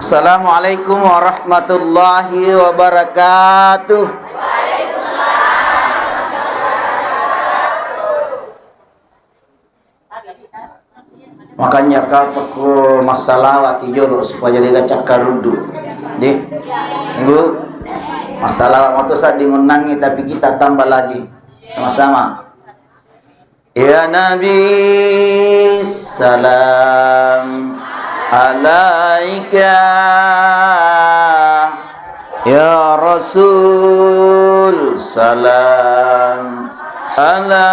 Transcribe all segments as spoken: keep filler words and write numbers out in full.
Assalamualaikum warahmatullahi wabarakatuh. Makanya kapekko massalawat ki jolo supaya de' gacakka ruddu. Di, Ibu, massalawat matu sa dimunnangi, tapi kita tambah lagi sama-sama. Ya Nabi, salam alaika. Ya Rasul, salam alaika.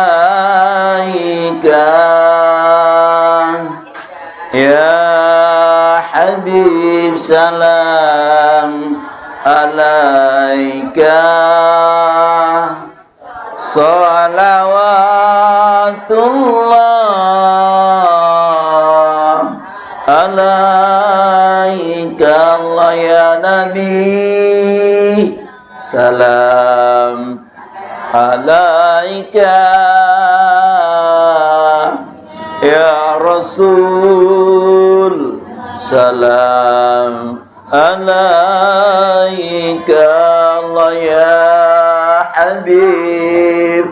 Ya Habib, salam alaika. Salawatullah alaika, Allah ya Nabi, salam alaika, ya Rasul, salam alaika, Allah ya Habib,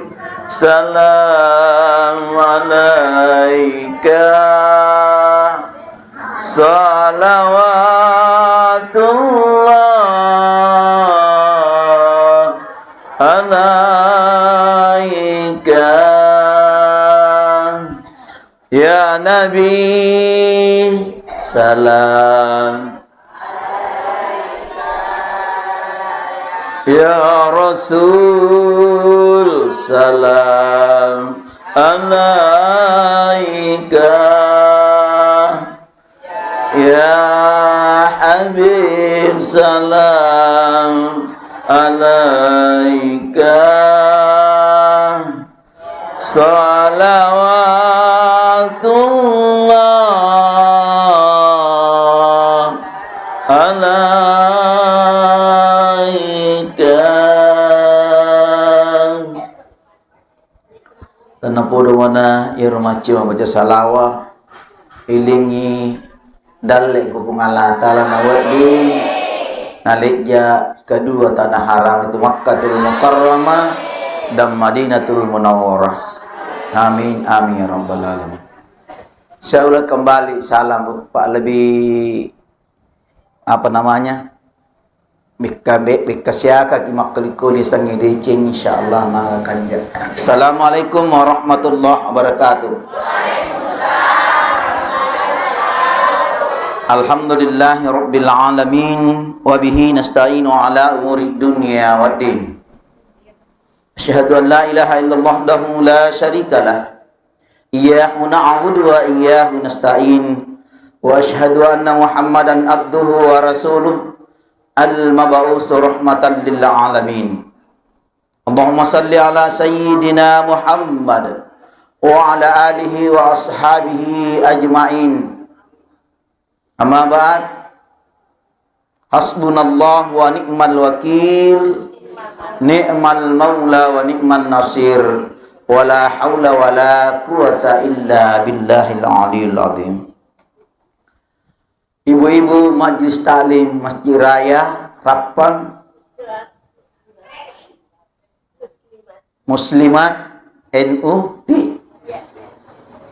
salam alaika. Salawatullah alaika. Ya Nabi, salam. Ya Rasul, salam alaika. Ya Habib, salam alaika. Salawatullah alaika. Tennapodo mana iyaro macce mabaca salawa, ilingi dalle ko Puang Allah Taala nawedding nalejja kedua tanah haram itu Makkatul Mukarramah dan Madinatul Munawwarah. Amin, amin ya rabbal alamin. Saya ulang kembali salam, Bu, Pak, lebih apa namanya, bekka, be-, bekka siaka ki makkalikoni sangi deceng, insyaallah maka kanja. Assalamualaikum warahmatullahi wabarakatuh. Alhamdulillahi rabbil alamin, wa bihi nasta'inu ala umuri dunya waddin. Asyhadu an la ilaha illallah wahdahu la syarika lah. Iyyahu na'budu wa iyyahu nasta'in. Wa asyhadu anna Muhammadan abduhu wa rasuluh al-mab'usu rahmatan lil alamin. Allahumma salli ala sayyidina Muhammad wa ala alihi wa ashabihi ajma'in. Amma ba'd. Hasbunallah wa ni'mal wakil, ni'mal maula wa ni'man nasir, wala haula wala quwata illa billahil aliyil azim. Ibu-ibu Majelis Taklim Masjid Raya Rappang, muslimat, N U, di,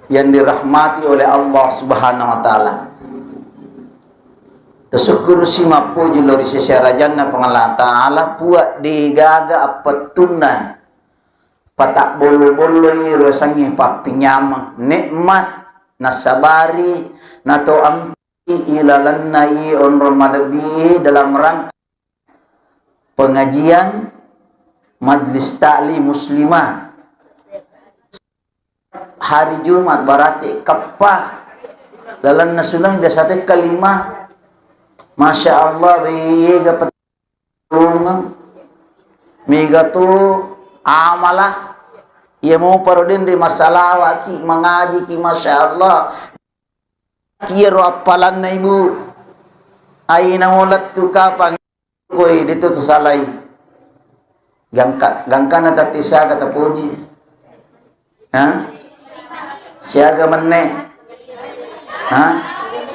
yang dirahmati oleh Allah Subhanahu wa Ta'ala. Tasukkuru si mappoji lao ri sese arajanna Puang Allah Ta'ala, puang degaga appettunna patabbollo-bolloi ro sangi pappinyameng nikmat nasabari nato angki ilalenna i onrong malebbi dalam rangka pengajian Majlis Taklim Muslimah hari Jumat, berarti keppa lalenna sunang biasa tekka lima. Masya Allah, bega petulungan, mega tu amalah. Iya mau paro denre masalawaki, mangajiki, Masya Allah. Iyaro appalanna ibu, aina mo lettu kapang koi detu tersalai. Gangka, gangkana tatti siaga tapoji. Ha? Siaga menne. Ha?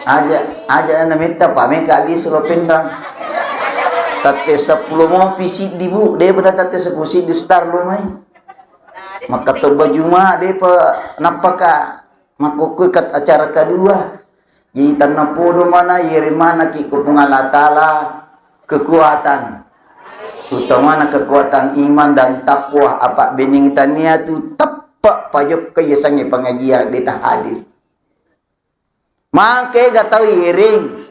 Aja, aja na metta pa meka ali suro penrang. Tatte seppulo mopi siddi, Bu, de pada tatte seppulo siddi star lo mai. Maka to baju ma de pa nappaka. Makkukku kat acara kedua. Jadi tanna podo mana yere mana ki ko Puang Allah Taala kekuatan. Utamana kekuatan iman dan takwa, apa bening tania tu teppe pajokka yasengnge pengajian de ta hadir. Maka ega tau iring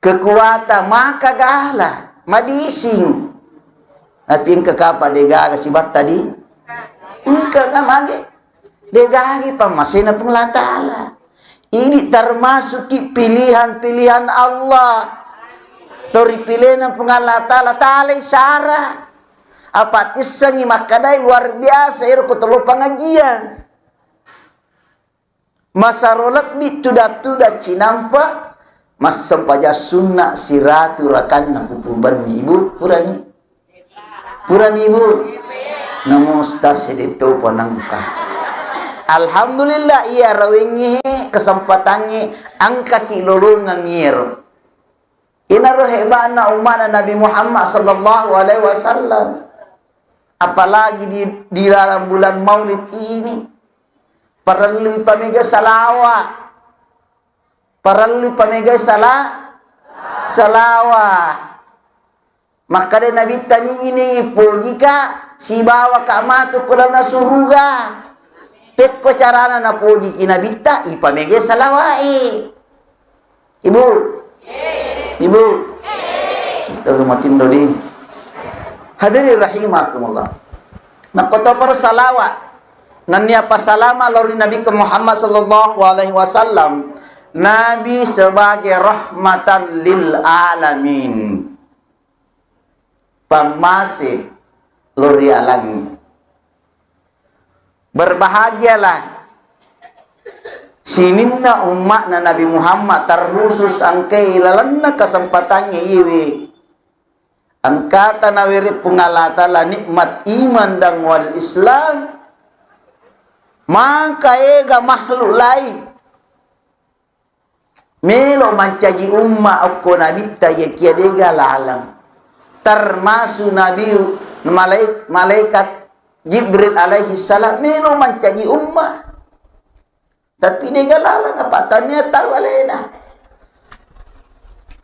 kekuatan, maka gala, madising. Tapi engka kapa degaga sibatta di? Engka ka mage? Degagi pammasena Puang Allah Taala. Ini termasuki pilihan-pilihan Allah. Tori pilena Puang Allah Taala, talai sara. Apa tissengi makkadai luar biasa ero ko tolo pengajian. Masaro lebbi tuda-tuda cinampa massempajang sunna siratu rakanna pupu benni, Ibu, purani? Purani, Ibu? Namo ustaz sedetto panangka. Alhamdulillah, iya rawengngi kesempatangngi angkaki lolongeng iyero. Inaro heba'na umma'na Nabi Muhammad sallallahu alaihi wasallam. Apalagi di, di dalam bulan Maulid ini, parellui pamega salawa. Parellui pamega sala-, salawa. Makkeda Nabitta, ningi-ningi pojika, sibawaka matu ku lalenna suruga. Pekko carana napojiki Nabitta, ipamega salawae. Ibu? Ibu? Itu matindo di. Hadirin rahimakumullah. Makkotoparo salawat. Nennia pasalama lao ri Nabi Muhammad sallallahu alaihi wasallam. Nabi sebagai rahmatan lil alamin. Pammase lao ri alangnge. Berbahagialah sininna umma'na Nabi Muhammad, terkhusus engkae ilalenna kesempatangnge iyewe. Engkata nawere Puang Allah Taala nikmat iman dan wal Islam, maka ega makhluk lain melo mancaji umma okko Nabitta, iyakia dega laleng. Termasuk Nabi, malaik-, malaikat Jibril alaihi salam melo mancaji umma. Tapi dega laleng apa tania tau alena.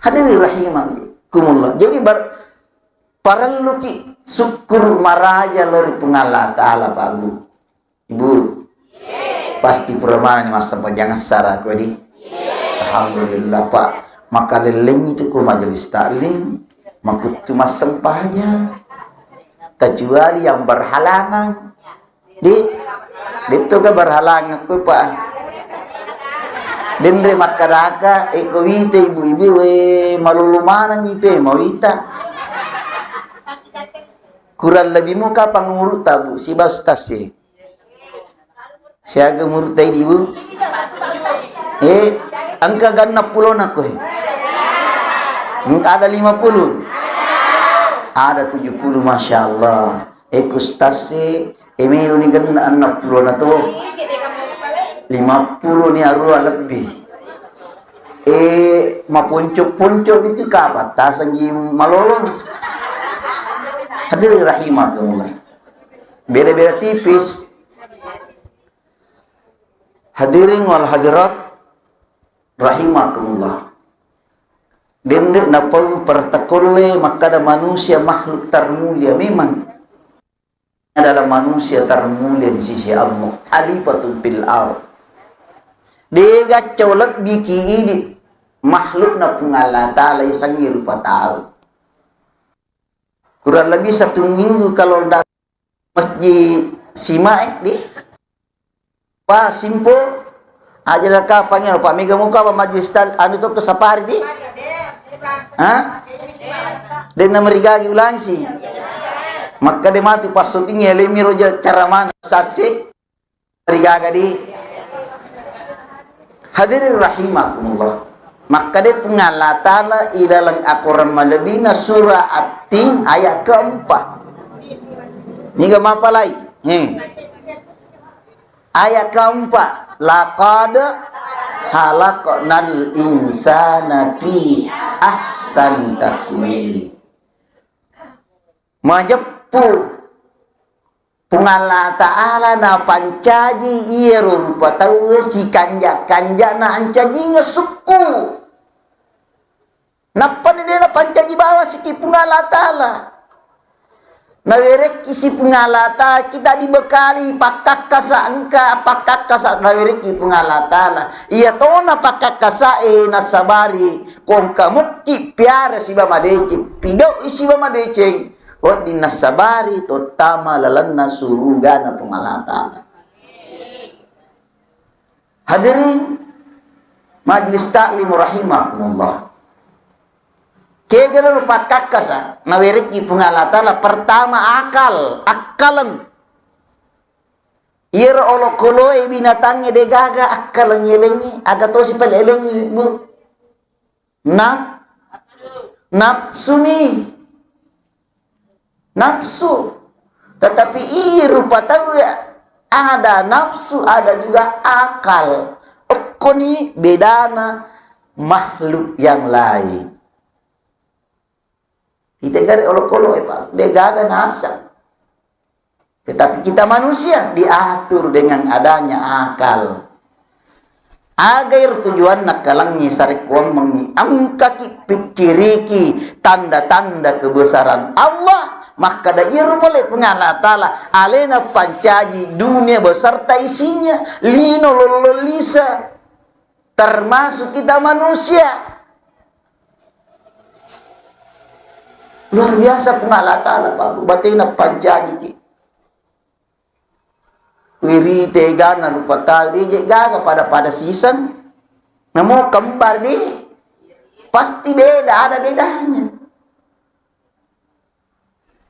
Hadirin rahimakumullah. Jadi bar-, parelluki syukur maraja lao ri Puang Allah Taala, Pak Bu. Ibu, pasti pura manenni massempajang assara ko di? Alhamdulillah, Pak. Makalellengngi tu ko majelis taklim, makuttu massempajang. Kecuali yang berhalangan. Di, ditto ga berhalangan ko, Pak. Denre makkadaka, eko wita ibu-ibu, we, malolo maneng ipe mawita. Kurang lebih muka pangurutta, Bu, siba ustaz sih. Siaga umurta idi, Bu? Eh, engka genna pulona koe? Engka ada lima puluh? Ada tujuh puluh, Masya Allah. Eh, kustasi, eh, melu ni genna enam puluh na to. Lima puluh ni arua lebih. Eh, maponco-ponco itu kapan? Tasenggi malolo. Hadirin rahimakumullah. Beda-beda tipis. Hadirin wal hadirat rahimakumullah. Dende napau pertakolle makkada manusia makhluk termulia. Memang adalah manusia termulia di sisi Allah. Khalifatun fil ard. Dega cau lebbi ki idi makhlukna Puang Allah Taala yasengnge rupa tau. Kurang lebih satu minggu kalau ndak Masjid Simae di. Pa simpo aja da kapang ya, Pak, mega muka apa majlis tal-, anu to ke sapari di? Ha? Denna merigagi ulansi. Makka de matu passuting ya lemi roja cara mana tasi. Rigaga di. Hadirin rahimakumullah. Makkeda Puang Allah Taala ilalang akorang malebina surah At-Tin ayat keempat. Niga mapalai? He. Ayat keempat. Laqad Khalaqnal insana fi ahsani taqwim. Majeppu Puang Allah Ta'ala napancaji iyaro rupa tauwe sikanja-kanjana ancajingeng sukku. Nappani de napancaji bawang siki Puang Allah Ta'ala. Nawerekki si Puang Allah Ta'ala, kita dibekali pakkakkasa, engka pakkakkasa nawerekki Puang Allah Ta'ala. Iya tona pakkakkasa e nasabari, ko engka mukki piara siba madeceng, pigau siba madeceng, wedding nasabari tottama lalenna surugana Puang Allah Ta'ala. Hadirin majelis taklim rahimakumullah. Kegana rupa kakkasa nawerekki Puang Allah Ta'ala, pertama akal, akkaleng. Iyaro olokoloe binatangnge degaga akkaleng elengngi, aga tosi pale elengngi, Bu? Naf-, nafsumi. Nafsu. Tetapi iri rupa tau ya, ada nafsu, ada juga akal. Okkoni bedana makhluk yang lain. Kita gare olokolo, eh, Pak, degaga nasang. Tetapi kita manusia diatur dengan adanya akal. Aga iro tujuanna kalangngi sarekkuammengngi engkaki pikkiriki tanda-tanda kebesaran Allah, makkada iyaro pole Puang Allah Ta'ala alena pancaji dunia beserta isinya, lino lollong lisa, termasuk kita manusia. Luar biasa Puang Allah Ta'ala, Pak, batena pancajiki. Wiri tegana rupa tau, de je gaga pada-pada siseng. Namo kembar de, pasti beda, ada bedanya.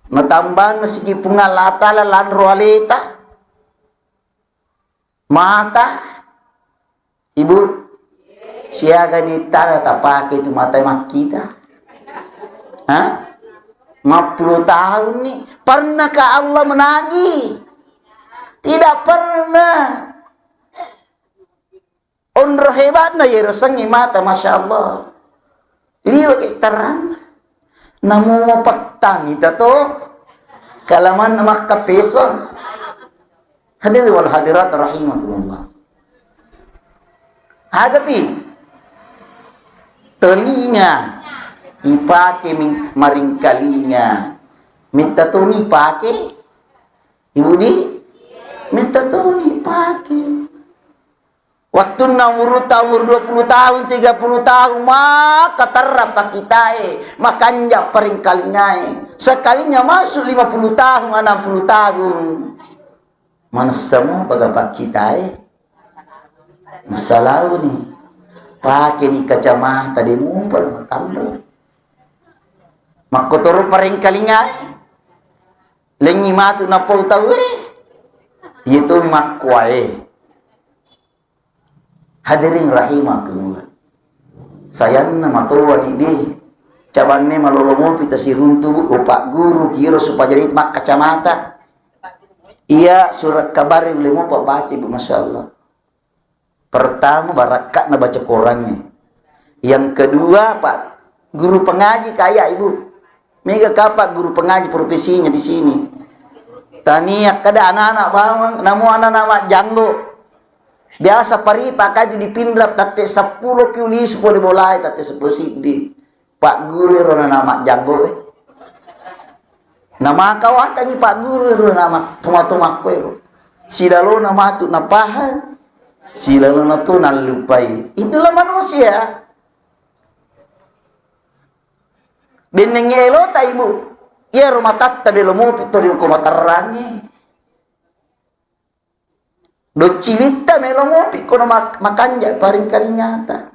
Natambang siki Puang Allah Ta'ala lanro aleta. Mata, Ibu, siaga ni tana tapake tu mata makkita? Hah? Lima puluh tahun nih. Pernahkah Allah menagih? Tidak pernah. Onro hebatna yero sengi mata, Masya Allah. Liwe' terang. Namo petang ita to. Kalaman makka peso. Hadirin wal hadirat rahimakumullah. Agapi telinga ipake ming-, maringkalinga. Mitta toni pake. Ibu di? Mitta toni pake. Wattunna umurutta umur dua puluh tahun, tiga puluh tahun, maka terra pakkitae, makanja paringkalingae. Sekalinya masuk lima puluh tahun, enam puluh tahun, manessamo baga pakkitae. Masalau ni. Pake ni kacamata, de mupa matammu. Makkotoro paringkalingae. Lengngi matu napau tauwe. Itu makkuae. Hadirin rahimakumullah. Sayanna matoa ni di. Cabanne malolo mopi tasiruntu, Bu, upagguru kiro supaya jadi makkacamata. Iya, surat kabar yang lemo Pak baca, Bu, Masya Allah. Pertama, barakka'na baca Korannya. Yang kedua, Pak guru pengaji kayak Ibu. Mega kapang guru pengaji profesinya di sini. Tania kada anak-anak bawang, namu anak-anak majjanggo. Biasa pari pakaju di Pinrang, tatte seppulo piu lisu pole bolai, tatte seppulo siddi. Pak guru ero na majjanggo, eh. Namaka watangi Pak guru ero nama toma-toma ko ero. Silalona matu napahang, silalona tu nallupai. Itulah manusia. Benneng elota, Ibu. Iyaro matatta belo mopi tori ko materrangi. Doccilitta melo mopi kono mak-, makanja paringkalingata.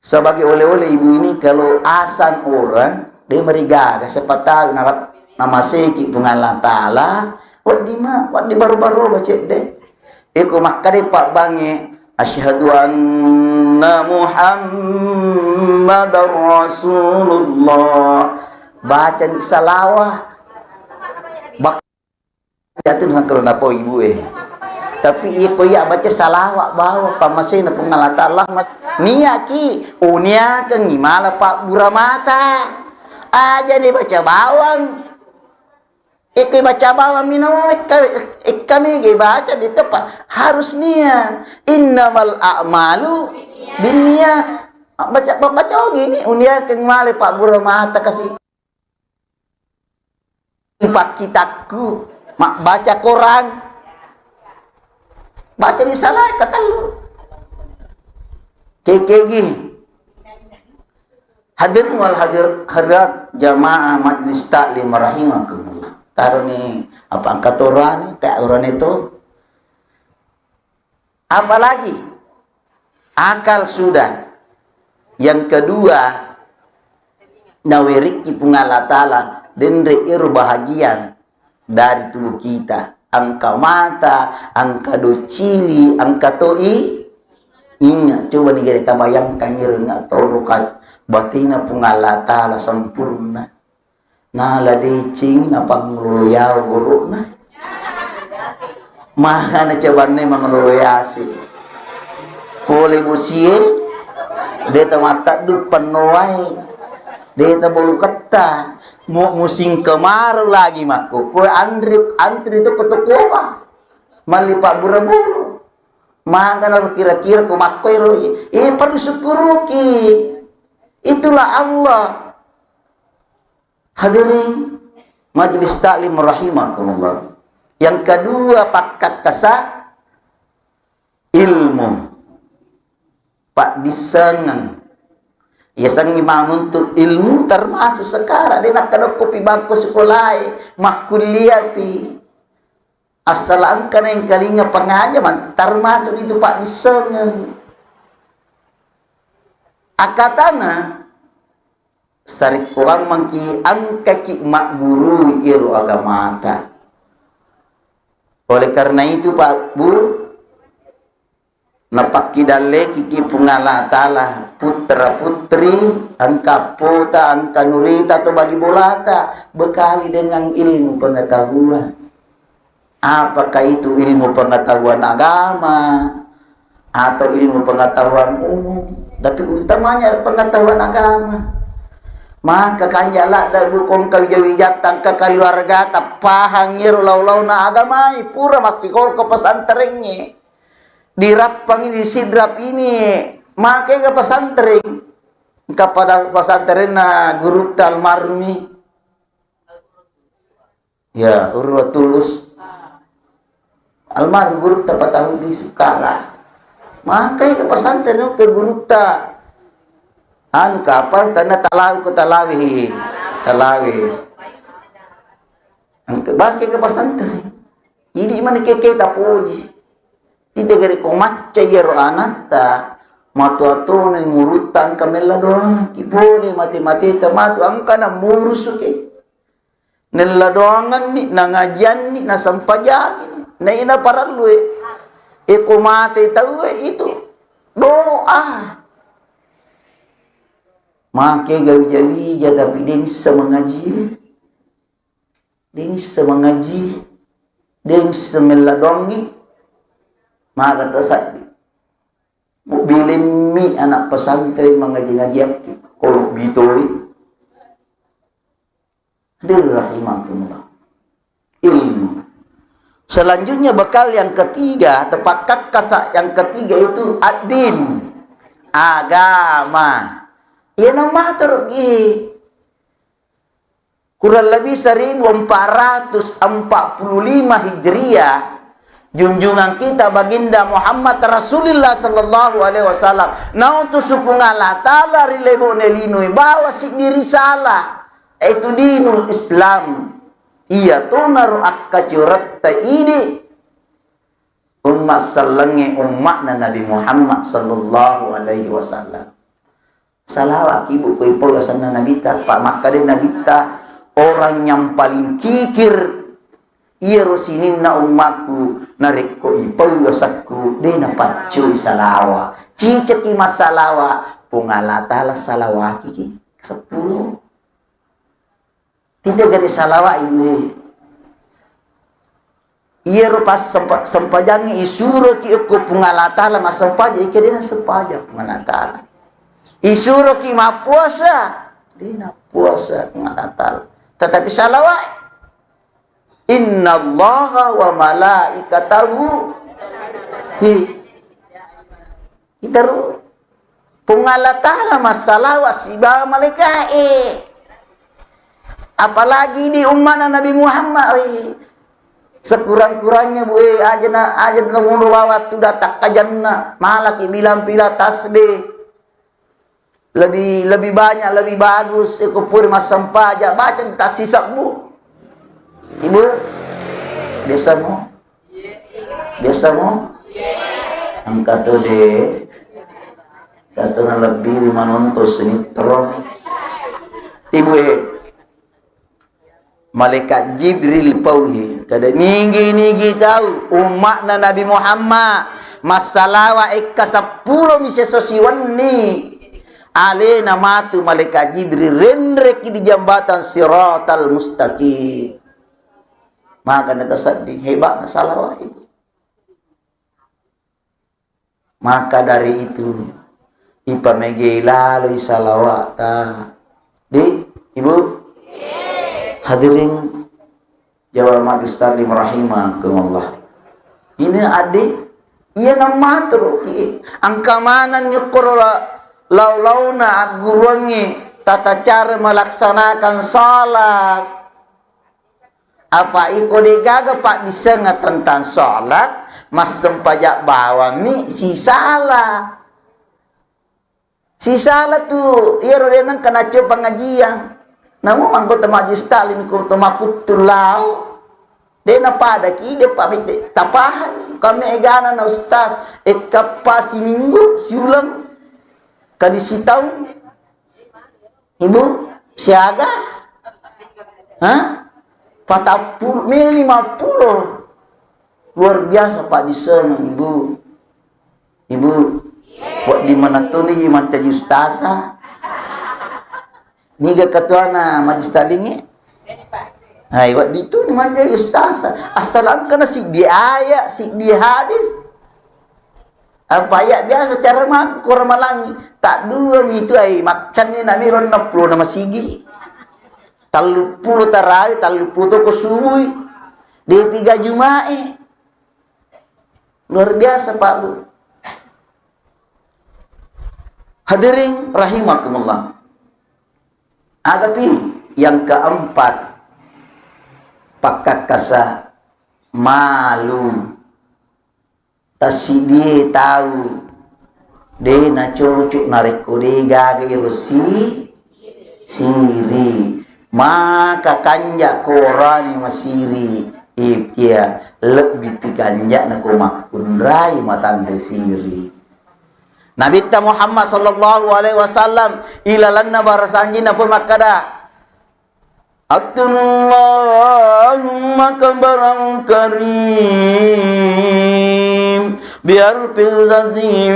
Sebagai oleh-oleh ibu ini, kalau azan orang, de marigaga, siapa tahu narap-, namaseki Puang Allah Ta'ala, wedding ma-, wedding baro-baro baca de. Eko makkade pabbange, "Asyhadu anna Muhammadar Rasulullah." Baca ni salawat. Bak-, jatuh sangkal napau ibu, eh. Tapi iya ko iya baca salawat bawang pammasena Puang Allah Ta'ala, mas-, niaki uniakengngi mala pabbura mata. Aja ni baca bawang. Iko baca bawang minawang ekka, ekka mege baca di tepa harus niat. Innamal a'malu binniyat. Baca, baca gini uniakeng mala pabbura mata kasi. Pakkitakku, mabbaca Quran, baca risalah katellu. Kekegi. Hadirin wal hadir-, hadirat jamaah majlis taklim rahimakumullah. Taroni apa angkat orani, kayak orani itu. Apalagi akal sudah. Yang kedua, nawerikki Puang Allah Ta'ala denre ero bahagian dari tubuh kita. Angka mata, angka docili, angka toi. Ingat, coba nih kita bayangkan ero nggak toro ka-, batena Puang Allah Ta'ala sempurna. Nala deceng napangngololo yawa goro'na. Mahana cabanne mangngololo yase. Pole bosie, deta mattaddu pennowae. Deta boluketta. Mu-, musim kemarau lagi makko. Koe anri, antri to ke tokoba. Malli pabbura-buru. Magana kira-kira ko makko ero. Eh, perlu syukuruki. Itulah Allah. Hadirin majlis taklim rahimakumullah. Yang kedua, pakkakkasa ilmu. Paddissengeng. Yasengngi manuntut ilmu termasuk sekarang de nakkadokkopi bangko sekolae, makkulliapi. Asal engka naengkalinga pengajaman, termasuk itu paddissengeng. Akatana, sarekkoang mangki engkaki maggurui ero agamata. Oleh karena itu, Pak, Bu, napakkidallekiki Puang Allah Ta'ala putra putri, engka appota, engka nurita atau bali bolata, bekali dengan ilmu pengetahuan. Apakah itu ilmu pengetahuan agama atau ilmu pengetahuan umum? Tapi utamanya pengetahuan agama. Maka kanja ladda bukong kawija-wijata engka keluargata pahang ero lau-launa agamai, pura massikolko pesantrengnge. Dirappangi di Sidrap ini, makega pesantren. Engka pada pesantrenna gurutta almarhumi. Ya, Urwatulus. Almarhum gurutta Patahudi Sukara. Makai ke pesantren ke gurutta. Anu kapal tanah talau ke talawi. Talawi. Angke bangke ke pesantren. Ini mana keke tapoji. Tidak gare ko macca iyaro anatta. Matu atone ngurutta angka mella doang. Kipone mate-mate ta matu angka na murusuke. Nella doanganni, nangajianni, nasempajangi, naina parellue. Eko mate taue itu doa. Make gawi-gawi ja tapi de nissa mangaji. De nissa mangaji. De nissa mella doangi. Maka tasaddi. Mubilemmi anak pesantren mangaji-ngajiakki. Kolo bitoi. Hadirin rahimakumullah. Ilmu. Selanjutnya bekal yang ketiga, tepakat kasak yang ketiga itu ad-din. Agama. Iya nama terus gi. Kurang lebih seribu empat ratus empat puluh lima Hijriah, junjungan kita Baginda Muhammad Rasulullah sallallahu alaihi wasallam, nautus Puang Allah Ta'ala ri lebo'na linoe bawa siddi risalah, yaitu dinul Islam. Iya tonaro akkacoretta idi umma sellengnge, umma'na Nabi Muhammad sallallahu alaihi wasallam. Salawat ki bu, ko ipau asenna Nabitta, pa makkeda Nabitta, orang yang paling kikir iyaro sininna ummakku, narekko ipau asakku, de napaccui salawa. Ciceki massalawa, Puang Allah Ta'ala salawakiki. Seppulo. Tidak gare salawa ibu. Iyaro pas sempa-, sempajangnge isuroki okko Puang Allah Ta'ala massempajang, ika de' nassempajang Puang Allah Ta'ala. Isuroki mappuasa, de' nappuasa Puang Allah Ta'ala. Tetapi salawat, "Innallaha wa malaikatahu." Hi. Itaru. Puang Allah Ta'ala massalawa sibawa malaika'e. Apalagi di ummana Nabi Muhammad, oi. Sekurang-kurangnya, Bu, eh, aja na, aja na ngono bawang tu datang kajanna. Malaki bilang pila tasbih. Lebih, lebih banyak, lebih bagus. Iko puri massempajang, baca tak sisabbu. Ibu, biasa mo? Biasa mo? Engka to de. Engka to na lebbi ri manonton sinetron. Ibu e, Malaikat Jibril pauhi, kada nigi-nigi tau umma'na Nabi Muhammad massalawa ekka seppulo mi seso siwenni. Alena matu Malaikat Jibril renreki di jambatan Siratal Mustaqim. Maka natasedding hebatna salawat itu. Maka dari itu, ipamegei laloi salawata. Di, Ibu? Hadirin jamaah majelis taklim rahimakumullah. Ini adik, iya namaturuki. Engka manenni okkoro la-, lau-launa agguruangnge tata cara melaksanakan salat. Apa iko degaga paddissengeng tentang salat, massempajang bawammi sisala. Sisala tu, iyaro de nengka naccio pengajian. Namu anggota majelis taklim ko to makuttu lao. De napadaki, de pamit de. Tapahan, kami egana na ustaz, ekka pa siminggu, siuleng, kali sitaung. Ibu, siaga? Hah? Patappulo, mini lima puluh. Luar biasa paddissengeng, Ibu. Ibu, wedding maneng toni mancaji ustasa. Niga ketuana majelis taklingnge? Hai, wedding toni mancaji ustasa. Asal engkana siddi ayat, siddi hadis. Apa iya biasa cara maku ko ramalangi. Taddua mi tu ai, makkanni na miro enneng pulo na masigi. Telluppulo tarawih, telluppulo toko subui. Depi ga Jumae. Luar biasa, Pak, Bu. Hadirin rahimakumullah. Agapi yang keempat, pakkakkasa malu. Tassiddie tau de nacocok narekko de gaga iro si-, siri. Maka kanja ko orani masiri, ikia lebbi pi kanja nako makkunrai matanre siri. Nabitta Muhammad sallallahu alaihi wasallam ilalenna barasanjinna pun makkada, Attu Allahumma kabaran karim, biarfil jazim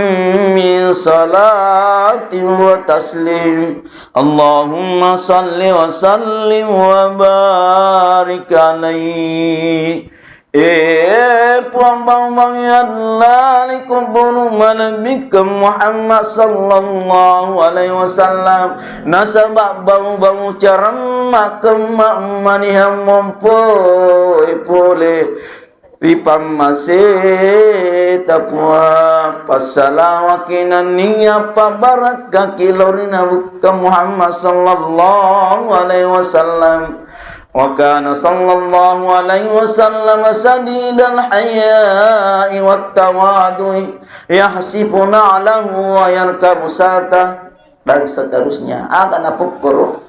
min salatin wa taslim. Allahumma salli wa sallim wa barik alaih. Eh, Puang bawang Allah, ri kuburu malebbikkeng Muhammad sallallahu alaihi wasallam. Nasaba bau-bau caremma kemma manihang mompoe pole ri pammaseta Puang. Passalawaki nennia pabarakkaki lao ri Nabitta Muhammad sallallahu alaihi wasallam. Wa kana sallallahu alaihi wasallam sadidal haya'i wat tawadhu'i, yahsifu na'lahu wa yarkabu satah, dan seterusnya. Aga napokkoro?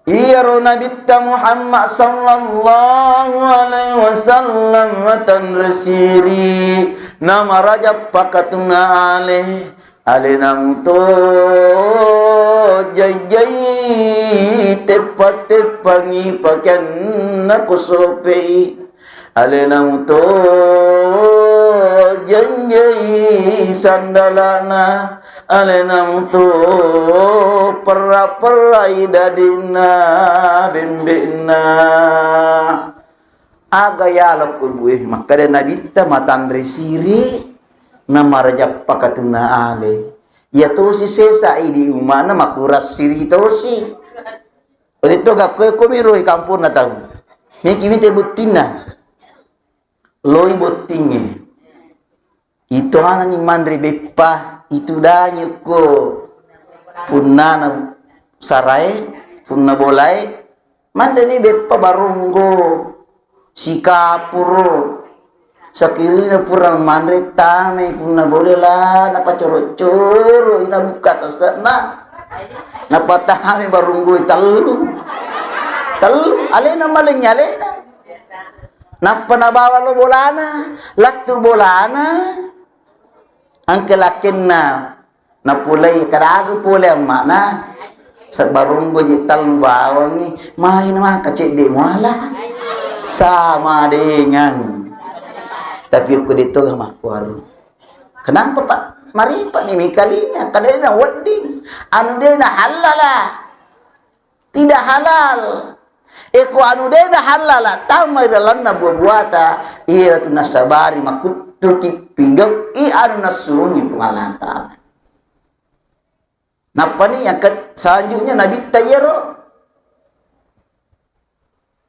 Iyaro Nabitta Muhammad sallallahu alaihi wasallam matanre siri, namaraja pakatuna ale. Alena muto jai-jai teppa-teppangi pakeanna ko sopei. Alena muto jai-jai sandalana. Alena muto perra-perrai dadinna bembe'na. Aga yalo ko bue, makkeda Nabitta matanre siri, na marajappa katuna ale. Iya tosi sesa idi umana makurang siri tosi. Ode to gakko ko miro kampurna tau. Meki mite buttinna. Loi bottingnge. Ituanani manre beppa, itudangi ko punnana sarae, punna bolae, manreni beppa baronggo, sikapuro, sakirina pura manre tamai punna bole la napacoro-coro ina bukka tase'na, napatame baronggo tellu, tellu, alena maleng alena. Nappa nabawa lo bolana, lattu bolana, engka lakkenna napulai kadagu pole amma'na, sabbarunggo je tellu bawangi, main maka cedde muala, sama dengan. Tapi uku detoga makkuaru. Kenapa, Pak? Maripa ni mikalinya, kadena wedding, anu dena halala. Tidak halal. E ko anu dena halala, tama ri lalenna bua-buata, iyatu nasabari makuttuki pigau'i anu nassurungi Puang Allah Ta'ala. Nappani yang ke-, selanjutnya Nabitta iyaro,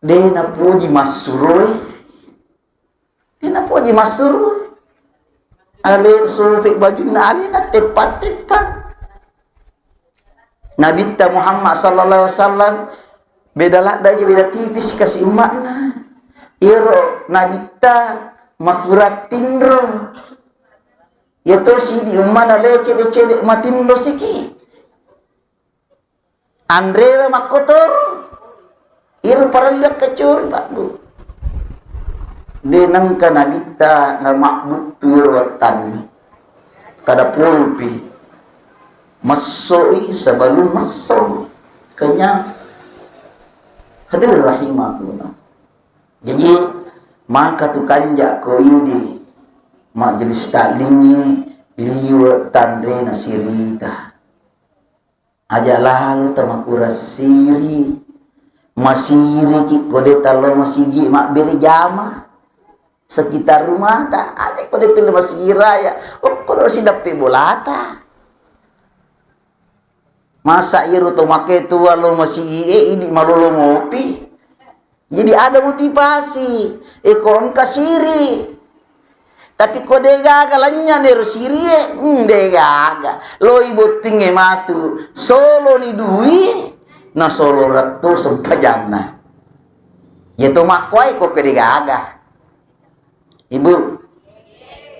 de napoji massuroi, Dena poji massuru. Ale sope bajunna alena teppa-teppa. Nabitta Muhammad sallallahu alaihi wasallam beda ladda je, beda tipis kasi umma'na. Iyaro Nabitta makurang tinro. Iya tosi di ummana le cede-cede matinro siki. Anrewa makkotoro, iro parellu akkacori, Pak, Bu. De nengka Nabitta namabbuttu iro wattanna. Kada pulpi. Messoi sebelum messo. Kenyang. Hadirin rahimakumullah. Jadi, maka tu kanja ko idi majelis taklingnge liwe tanrena sirita. Aja lalo tamakurang siri. Masiriki ko de tallo masigi mabbere jama sekitar rumahta. Aja ko de tulle masigi raya. Okko do sidappe bolata. Masa iro to make tua lo masigi e idi malolo mopi. Jadi ada motivasi, e ko engka siri. Tapi ko de gaga lanynya nero sirie, hmm, de gaga. Loi bottingnge matu, solo ni dui, na solo ratto sempajanna. Ya to makkuai ko ke de gaga. Ibu,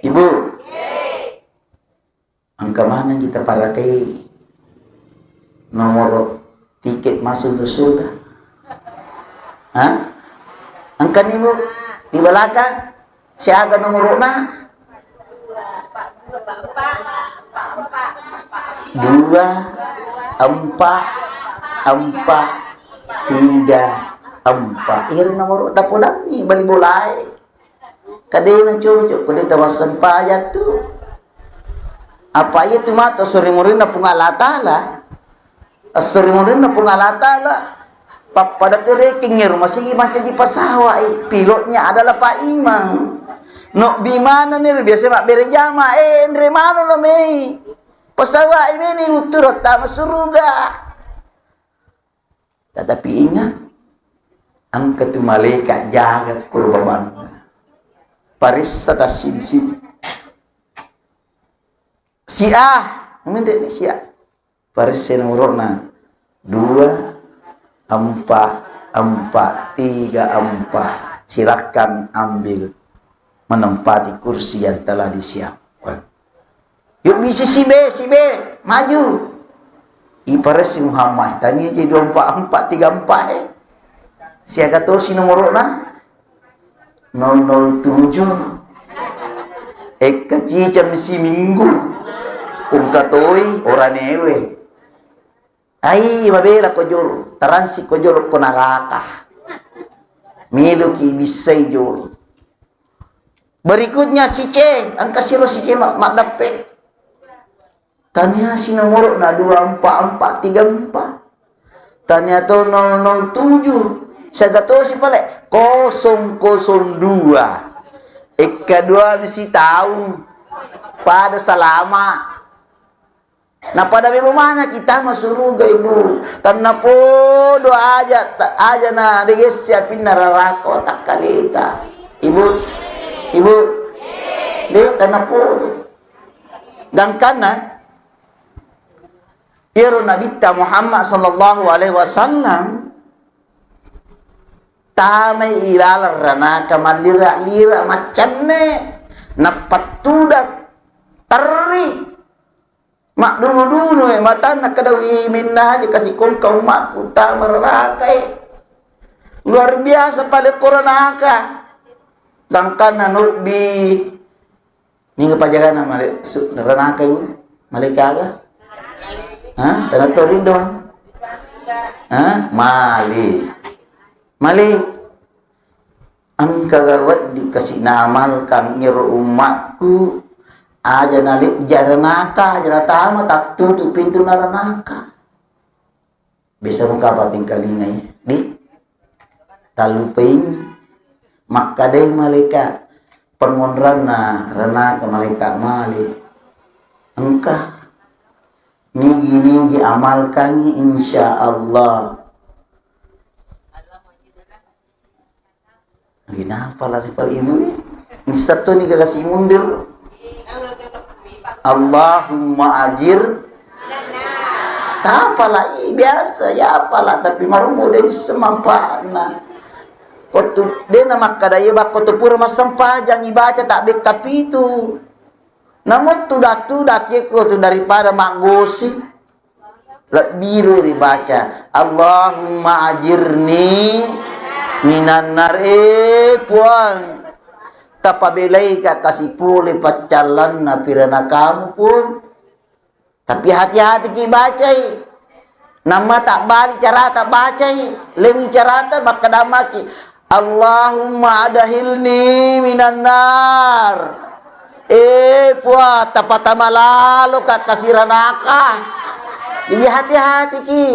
ibu, Engka maneng kita parakai nomoro tiket masuk ke surga? Hah? Engka ni, Bu, di belakang siaga nomorona? Dua, empat, empat, tiga, empat. Iri nomoro tapodangi bali bolae. Kadena cocok, ko de tawassempajang tu. Apa iya tu matu esso ri murinna Puang Allah Ta'ala? Esso ri murinna Puang Allah Ta'ala. Pappada tu rekeng ero masigi mancaji pesawat, eh, pilotnya adalah Pak Imam. No bimana ni biasa mabbere jama, eh, enre mano no mei. Pesawat ini ni lutturo tama suruga. Tetapi ingat, engka tu malaikat jaga kuro babanna. Paressa tassinsi. Si A, menre ni si A. Paressa nomorona dua, empat, empat, tiga, empat. Silakan ambil menempati kursi yang telah disiapkan. Yuk, bisi si B, si B, maju. Iparesi Muhammad, tania je dua empat empat tiga empat, eh. Siaga tosi nomorona? Nol nol tujuh. Ekka cicam si minggu. Pungkatoi oranewe. Ai, mabela ko jolo, taransi ko jolo ko naraka. Meloki bissai jolo. Berikutnya si C, engka siro si C ma-, maddappe. Tania si nomoro na dua empat empat tiga empat. Tania to nol nol tujuh. Siaga tosi pale, kosong kosong dua. Ekka dua misi taung. Pada salama. Napada melo mana kita masuruga, Ibu. Tanna podo aja, aja na degesse apinna rarako takkaleta. Ibu, Ibu, de, tanna podo. Gangkanna, iyaro Nabitta Muhammad sallallahu alaihi wasallam tamai ilalang ranaka mallira-lira maccanne, nappattuda terri, maddunu-dunu e matanna, kada wi minna aja kasi kongka ummakku tama ranaka e. Luar biasa pale koronaka. Gangkanna nobbi Niga pajagana male su ranaka ibu? Male kaga? Ha? Tana tori doang. Ha? Male. Male. Engka ga wedding kasi naamalkan ero ummakku, aja nalejja ranaka, aja natama tattutu pintu naranaka. Biasa muka patingkalingai, di tallupaini. Makkadai malaika pengonranna ranaka malaika male. Engka nigi-nigi amalkangi, insya Allah. Kenapa lari pal ibu e? Missatto ni gaga si mundur. Allahumma ajir. Tapala i biasa ya pala, tapi marummu de semampanna. Waktu de na makkada iya bakko tu pura massempajang ibaca tak bekka pitu. Namun tuda-tuda kiekko tu daripada maggosi. Lebbiru ribaca, "Allahumma ajirni minan nar." Eh, Puang, tapabelaika kasi pole paccallanna piranakamu, Puang. Tapi hati-hati ki bacai. Namma tak balik carata bacai. Lengi carata bakka damaki. Allahumma adkhilni minan nar. Eh, Puang, tapatama lalo ka kasiranaka. Jadi hati-hati ki.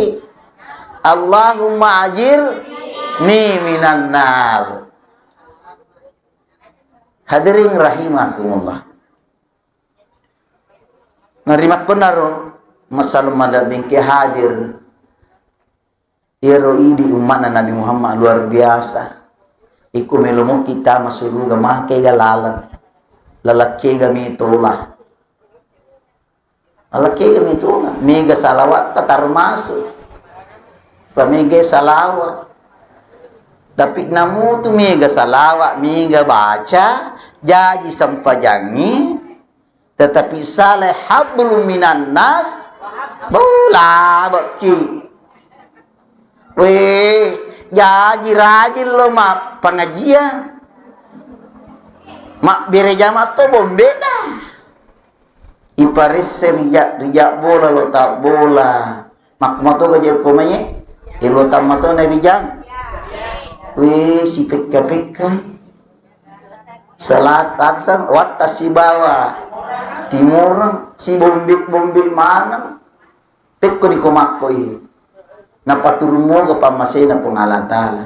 Allahumma ajirni minan nar. Hadirin rahimakumullah. Narimakkonaro masalah mada bengke hadir. Iyaro idi umma'na Nabi Muhammad luar biasa. Iko melo mokki tama suruga, makega laleng. Lalakkega metola. Lalakkega metola. Mega salawatta termasuk. Pamega salawat. Tapi namutu mega salawat, mega baca, jaji sempajangi, tetapi salai hablum minan nas, bola beki. Weh, jaji rajin lo ma pengajian. Mabbere jama to bombena. Iparesse rija, rija bola lo ta bola. Makkumato ga jel komaye? Elo tammatona rijang. Weh, sipekka-pekkai. Selat aksang, watta sibawa timureng, sibombe-bombe maneng. Pekko diko makkoi. Napaturung moga pammasena Puang Allah Ta'ala.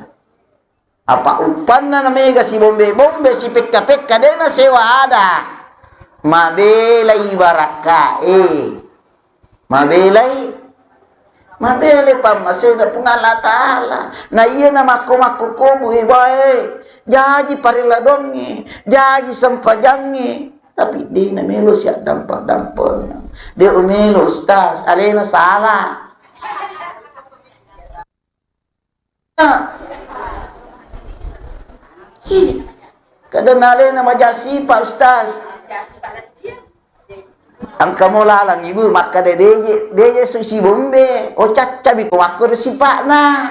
Apa uppanna na mega sibombe-bombe, sipekka-pekka, de na sewa ada. Mabelai barakkae. Mabelai. Mabelai pammasena Puang Allah Ta'ala. Na iya na makko-makko kobu e bae. Jaji parella dongnge. Jaji sempajangnge. Tapi de na melo siaddampa-dampengeng. De melo ustaz. Alena salah. Hi, kada nalena maja sipa, Ustaz. Engka mo lalang ibu makkada deje, deje su sibombe, o caccabi ko makkoro sipa'na.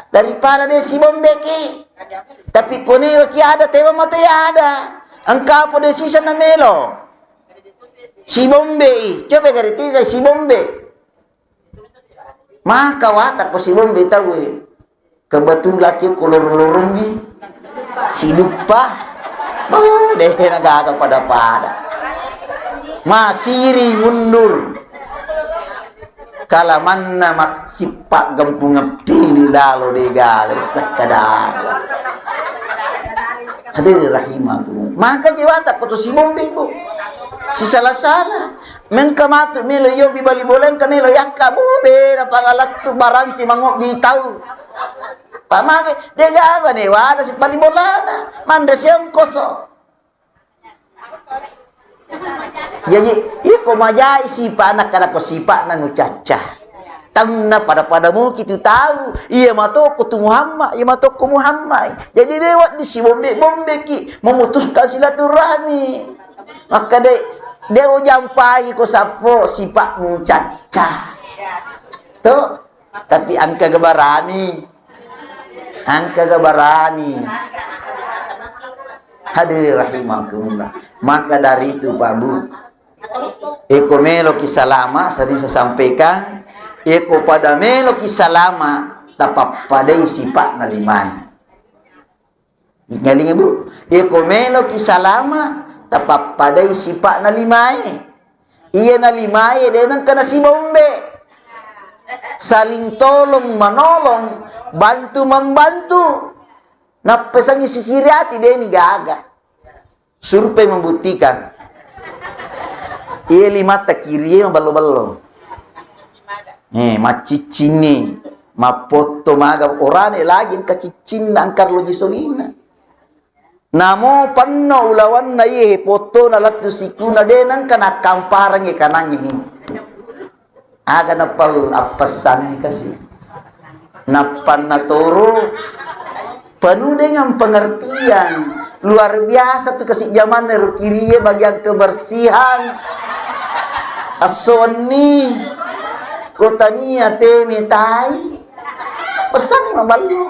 Daripada de sibombe ki. Tapi kone ki ada tewa mata ya ada. Engka po de sisa na melo. Sibombe i, coba gari tisa sibombe. Maka wata ko sibombe tau e. Kebetulan ki ko lorong-lorongngi siduppa. Oh, de na gaga pada-pada. Masiri mundur. Kalamanna massippa gempung pili lalo de gaga sekkada. Hadirin rahimakumullah. Maka jewata ko to sibombe, Bu. Sisala-sala. Mengka matu melo yobi bali bola, engka melo yakka, Bu, beda pangalattu baranti mangobbi tau. Pamage, de gaga ne wada sipali bolana. Manre siongkoso. Jaji, iko majai sipa anak-anak ko sipa nanu cacca. Tanna pada-pada muki tu tau, iya matoko tu Muhammad, iya matoko Muhammad. Jadi lewat di si bombe-bombe ki memutuskan silaturahmi. Maka de, de ujampai ko sappo sipa'mu cacca. Tuh, tapi engka ga barani. Engka ga barani. Hadirin rahimakumullah. Maka dari itu, Pak Bu, eko meloki salama, sering saya sampaikan, eko pada meloki salama, tapappadai sipa'na limae. Ingalingi, Bu, eko meloki salama, tapappadai sipa'na limae. Iyana limae de nengka nasibombe. Saling tolong menolong, bantu membantu. Nappesangi sisiri ati de ni gaga. Survei membuktikan. Iya limatta kirie mabello-bello. Eh, macciccinni, mappotto maga orane lagi engka ciccinna engka loji solina. Namo penno ulawanna iye pottona lettu sikuna de nengka nakkamparengngi kanangngi. Aga napau appessanni kasi. Nappanna toro penuh dengan pengertian. Luar biasa tu kasi jamanna ro kirie bagian kebersihan. Esso wenni kotania teme tai. Pesanni maballo.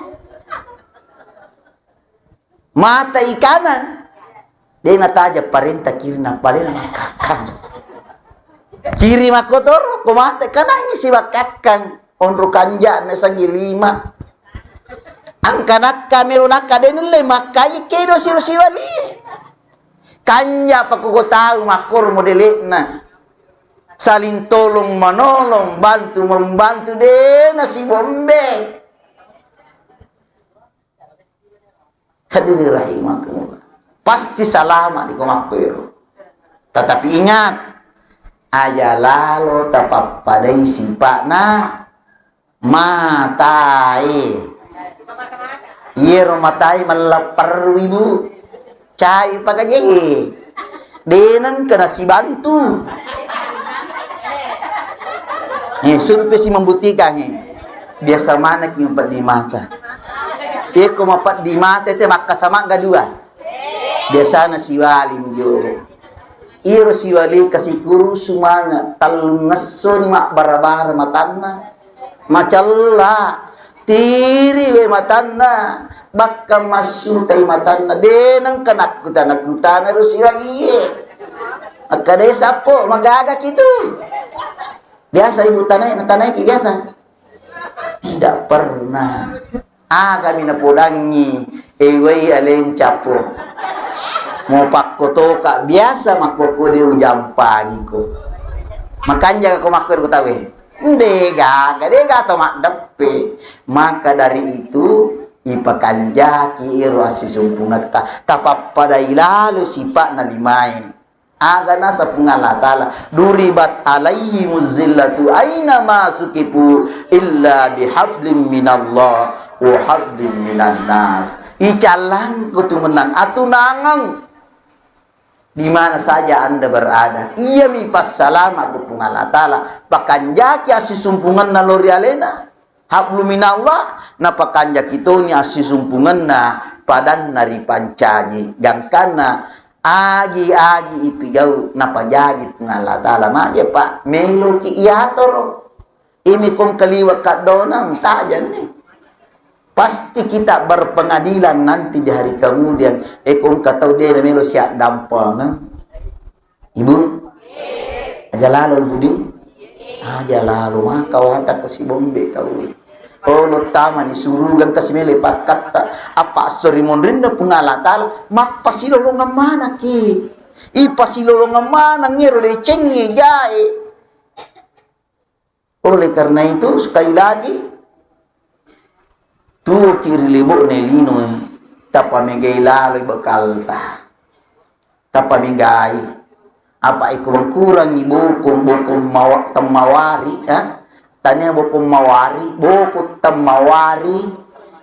Mata ikanang. De nataja parenta kiri napalena makkakkang. Kiri makkotoro, ko mata kanangngi si makkakkang. Onro kanja na sangi lima. Angka nakka melo nakka de nulle makkai kedo siro siwali. Kanja pakoko tau makkoro modelekna. Saling tolong menolong, bantu membantu de nasibombe. Hadirin rahimakumullah. Pasti salama di komakkuero. Tetapi ingat, aja lalo tapappadai sipa'na matae. Iyero matae mallapperru, Ibu. Cai pakajehe. De nengka nasibantu. Eh, survei si membuktikan, eh. Biasa manaki mapeddi mata. Eko mapeddi mata te makkasamagga dua. Biasana siwali mujolo. Iro siwali kasikuru sumanga tellungesso ni mabbara-bara matanna. Macella, tiri we matanna, bakka massutai matanna, de nengka nakkuta-nakkutana ro siwalie. Akkadai sappo, magaga kitu. Biasa ibu tanai, natanai ki biasa? Tidak pernah. Agami napodangngi, ewai aleng cappo. Mau pakkotoka biasa makkokko de ujampaniko. Makanjaka ko makkoro ko tawe. Nde gaga, de gaga to maddeppe. Maka dari itu, ipakanjaki ero assisumpungetta. Tapappadai lalo sipa'na limae. Aga nasa Puang Allah Ta'ala, "Duribat alaihimuz zillatu aina ma sukifu illa bihablim minallah wa hablim minan nas." Icallangko tu menang atunangeng di mana saja Anda berada. Iyami passalama ku Puang Allah Ta'ala. Pakanjaki assisumpungenna lao ri alena. Hablu minallah, napakanjaki toni assisumpungenna padanna ripancaji. Gangkanna agi-agi ipigau, napajaji Puang Allah Ta'ala. Maja, Pak, meloki iatoro. Imi kong kaliwa kaddonang, tajanni. Pasti kita berpengadilan nanti di hari kemudian. Eh, kong katau de melo siaddampengeng. Ibu? Aja lalo, Budi? Aja lalo, maka wata ko sibombe tau. Olo tama ni suruga engka simele pakkatta. Apa esso ri monrinna Puang Allah Ta'ala, mappasilolongeng manaki. Ipasilolongeng maneng ero decengnge jae. Oleh karena itu, sekali lagi, tuoki ri lebo'na lino, tapamegai laloi bekalta. Tapamegai. Apa iko mengkurangi bokong, bokong mawa-, temmawari, ya? Tania bokong mawari, bokong temmawari,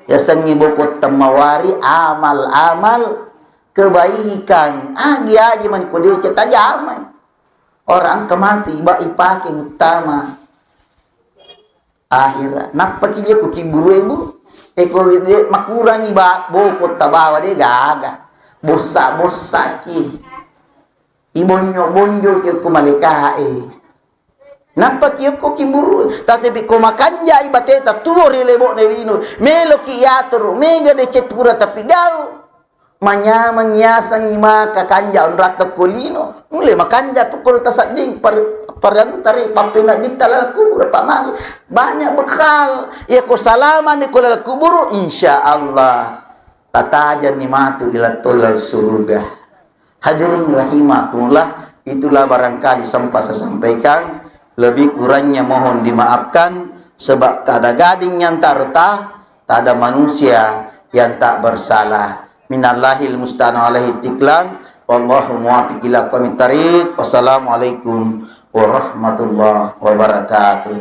yasengngi bokong temmawari, amal-amal kebaikan. Agi-agi mani ko deceng tajamai. Orang engka mati, iba ipake muttama akhira. Nappaki je ko kiburu, Bu. Eko de makurangi ba-, bokong tabawa de gaga. Bossa-bossaki. Ibonyo-bonjoki ko malekae. Nappaki ko kiburu, tetapi ko makanjai bateta tuo ri lebo'na lino, meloki yatoro, mega deceng pura tapigau. Manyameng yasengngi maka kanja onratta ko lino. Mulle makanja tu ko tasedding par-, paranu tare pappeneddinta laleng kuburu, Pak Magi. Banyak bekal. Iya ko salamani ko laleng kuburu, insya Allah tatajanni matu ila tolal suruga. Hadirin rahimakumullah, itulah barangkali sempat saya sampaikan. Lebih kurangnya mohon dimaafkan, sebab tak ada gading yang tak retak, tak ada manusia yang tak bersalah. Minallahil musta'an alaihi tiklan. Wallahu muwaffiq ila aqwamit thariq. Wassalamualaikum warahmatullahi wabarakatuh.